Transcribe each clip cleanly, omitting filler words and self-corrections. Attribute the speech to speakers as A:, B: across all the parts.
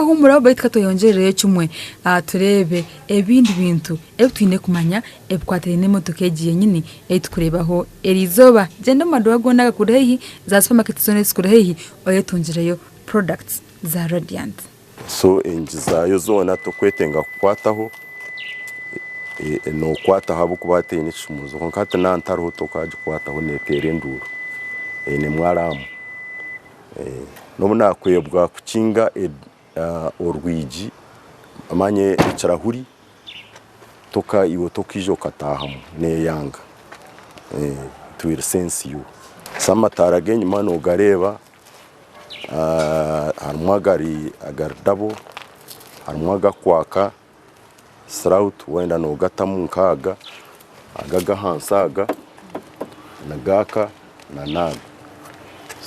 A: Twakahumuraho baitu katweyongyerereyo kimwe tureebe ebindi bintu ebi twine kumanya ebikwatiraine n'emotoka egi yenyini ei turikureebaho eriizooba. Gyenda omu maduuka goona agakuri haihi, za supamaketi zoona ezikuri haihi oyetungireyo products za Radiant.
B: So enyigi zaayo zoona torikwetenga kukwataho, nookwataho ahabw'okuba teine ekishumuuzo kwonka hati naaba ntariho tokaagikwataho neeteera enduuru, einemu araamu. N'obu naakwebwa kukinga orwigi manya ekirahuri iwe tokaija okataahamu neeyanga, it will sense you. So amataara ag'enyima noogareeba harimu agari dabo, harimu agakwaka throughout wayenda nogatamu nk'aga, aga ag'ahansi aga nigaaka na n'aga.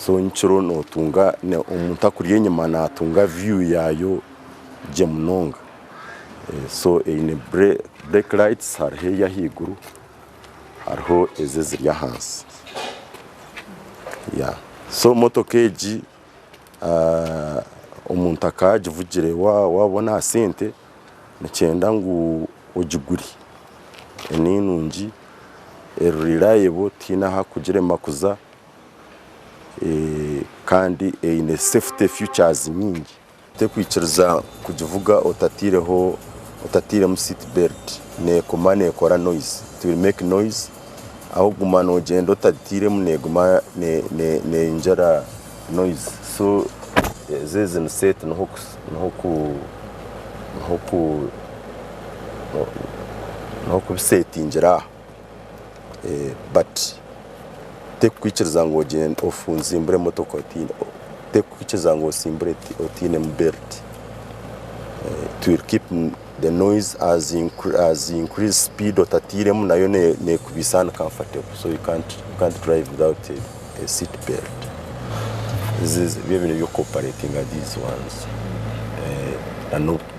B: So nyekiro notunga omuntu akuri enyima natunga view yaayo gye munonga. So eine brake lights hariho ey'ahaiguru hariho ezi eziri ahansi. So motoka egi omuntu akaba agivugire waabona aha sente nikyenda ngu ogigure. Ni nungi, eri reliable tihaine ahu arikugirema kuza kandi eine safety features nyingi. Terikwikiriza kugivuga otataireho otatairemu seat belt neguma nekora noise, it will make noise ahu okuguma nogyenda otagitairemu neguma neyongyera noise so ezi ezi ni set niho niho kubisetingira aha but terikukwikiriza ngu ogyende ozimbure emotoka otaine terikukwikiriza ngu osimbure otainemu belt. It will keep the noise as you increase speed otatairemu nayo nekubiisa uncomfortable so you can't drive without a seat belt. Ebi ebintu eby'oku operatinga these ones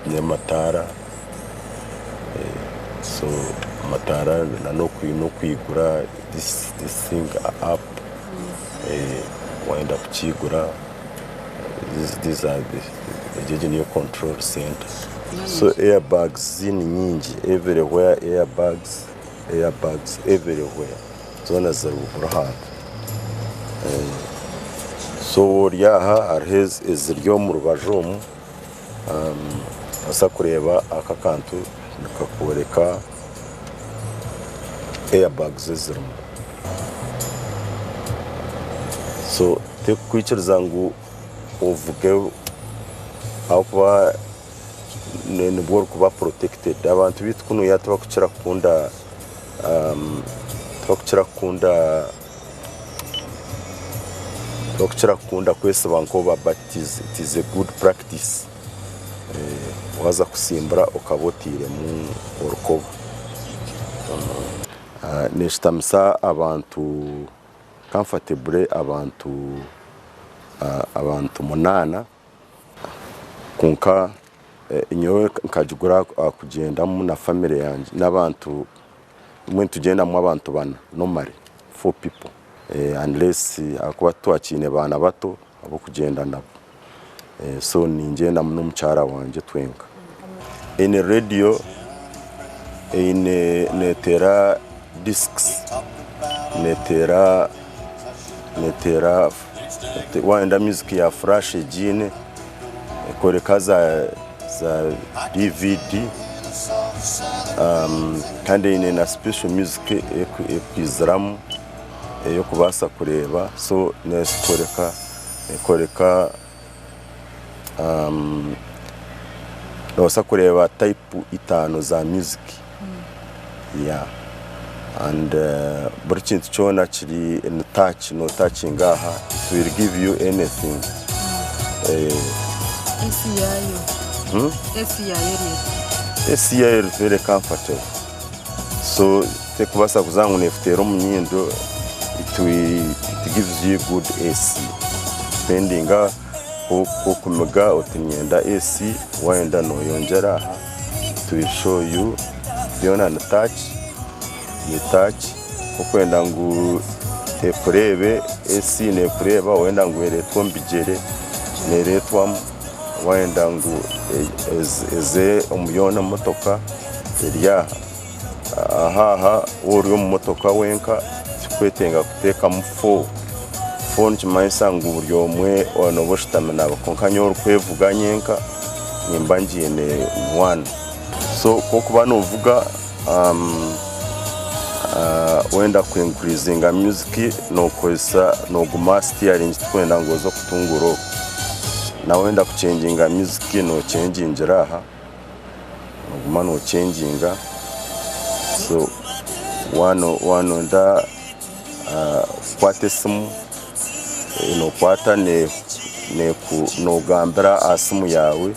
B: n'amataara so amataara n'okwigura this thing up wayenda kukigura these are the egi niyo control center. So air bags ni nyingi everywhere air bags, air bags everywhere zoona ziri buri hantu. So ori aha hariho eziri omu rubaju omu noobaasa kureeba aka akantu nikakworeka air bags ezirimu. So terikukwikiriza ngu ovuge ahabw'okuba nibwo orikuba protected. Abantu beitu kunuya tibakukira kukunda tibakukira kukunda tibakukira kukunda kwesiba nkoba but it is a good practice waaza kusimbura okaba otairemu orukoba. Neeshutamisa abantu comfortably abantu abantu munaana kwonka nyowe nkagigura kugyendamu na family yangye n'abantu mbwenu nitugyendamu abantu bana normally four people unless ahakuba titwakiine baana bato ab'okugyenda nabo so ningyendamu n'omukyara wangye twenka. Eine radio, eine neteera discs, neteera neteera wayenda music ya flash egiine, ekworeka za za DVD kandi eine na special music erikwiziramu ey'okubaasa kureeba so nekworeka nekworeka Noobaasa kureeba type itaano za music yeah and buri kintu kyona kiri ni touch notakinga aha it will give you anything.
A: AC yaayo AC yaayo eri eta?
B: AC yaayo eri very comfortable so terikubaasa kuza ngu neekuteera omu nyindo it will it gives you good AC depending Ku okumiga oti niinyenda AC wayenda noyongyera aha it will show you byona ni touch ni touch ku okwenda ngu ekureebe AC nekureeba wayenda ngu ereetwe omu bigyere nereetwamu. Wayenda ngu eze omu yoona motoka eri aha. Aha aha waaba ori omu motoka wenka tikikwetenga kuteekamu fo. Fo nikimanyisa ngu buri omwe nooba oshutami nawe kwonka nyowe orikwevuga nyenka nimba ngiine one. So ku orikuba noovuga wenda ku increasinga music nookozesa nooguma aha steering tikwenda ngu oze kutunguura oku. Na wenda kucenginga music noocengingira aha, nooguma noocenginga so waaba nooyenda kukwata esimu nookwata noogambira aha simu yaawe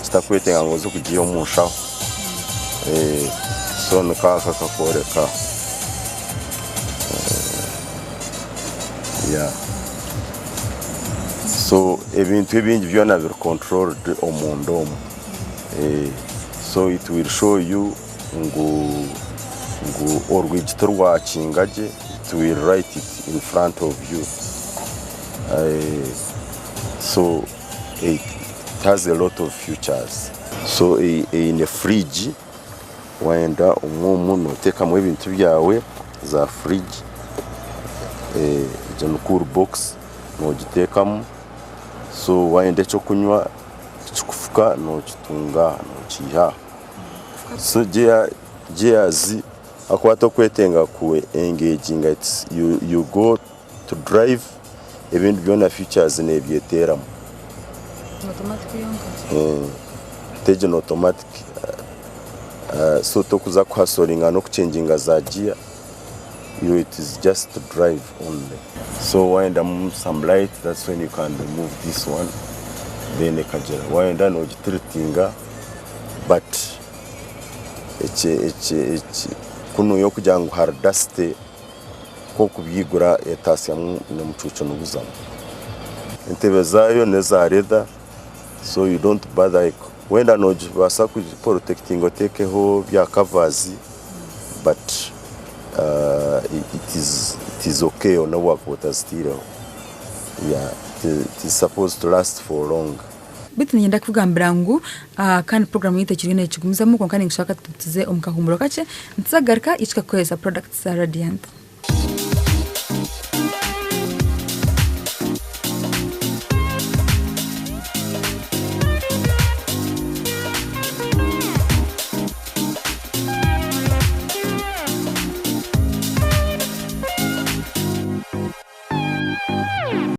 B: kitakwetenga ngu oze kugiiha omu nshaho so niko aka kakworeka. So ebintu ebingi byona biri controlled omunda omu so it will show you ngu ngu orwigi tirwakinga gye it will write it in front of you so it has a lot of features. So eine fridge wayenda omu omu noteekamu ebintu byawe za fridge egyo ni cool box nogiteekamu so wayenda ekyokunywa ekikufuka nokitunga aha nokiiha aha. So gears ahakuba tokwetenga ku engaginga you go to drive ebindi byona features nebyeteramu. Hati egi ni automatic so tokuza kuhasoringa n'okucenginga za gear you it is just to drive only. So wayendamu some light that's when you can remove this one then ekagira wayenda nogitiritinga but eki eki eki kunu yokugira ngu hari dusty nk'okubyigura etaasyamu n'omucuucu niguzamu. Entebe zaayo n'eza leather so you don't bother wenda nogibaasa kugiprotectinga oteekeho bya covers but it is it is okay n'obu wakuba otazitaireho yeah it is supposed to last for long.
A: Beitu niinyenda kukugambira ngu kandi puroguraamu yaitu ekiriyo neekigumizamu kwonka ninkushaba ka tuze omu kahuumuro kakye nituza kugaruka itwe tukakuheereza products za Radiant.